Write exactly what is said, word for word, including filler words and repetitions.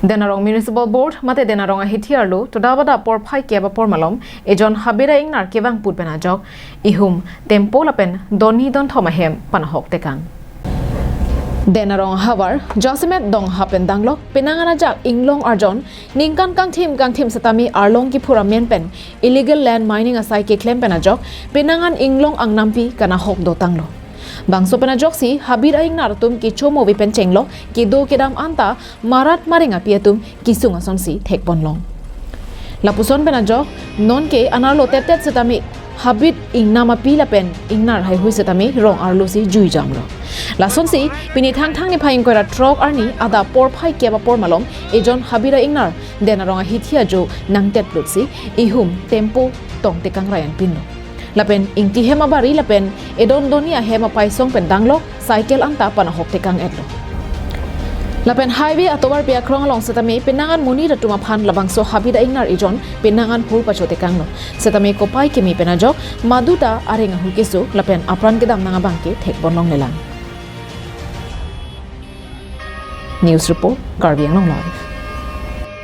Denarong Municipal Board mate Denarong ahithi arlo toda bada porphai kep apor malom ejon habit a-ingnar kevang put pen ajok ihum, tempo lapen doni donthom ahem panahok tekang. Denarong ahavar Jasimet Dongha pen danglok penang an ajak inglong arjon ningkan kangthim kangthim setame arlong kiphur amen pen illegal land mining asai keklem pen ajok penang an inglong angnampi kanahok dotanglo. Bangso pen ajoksi habit a-ingnar atum kecho movi pen chenglo, kedo kedam anta marat mareng api atum kesung asonsi thekponlong. Lapuson pen ajok nonke anerlo tettet setame habit ingnam api lapen ingnar haihui setame rong arlosi juijamlo. Lasonsi pini Thangthang niphai ingkoi ra throk arni adap porphai kep apor malom ejon habit a-ingnar Denarong ahithi ajo nangtetplutsi ihum, tempo tong tekang rayan pinlo. Lapen ingti hem abari lapen edon doni ahem apaisong pen danglok cycle anta panahok tekang etlo. Lapen highway atovarpi akrong along setame penang an monit atum aphan labangso habit a-ingnar ejon penang an hur pacho tekanglo. Setame kopai keme pen ajok maduta areng ahu keso lapen apran kedam nang abangke thekponlonglelang. News report, Karbi Anglong Live.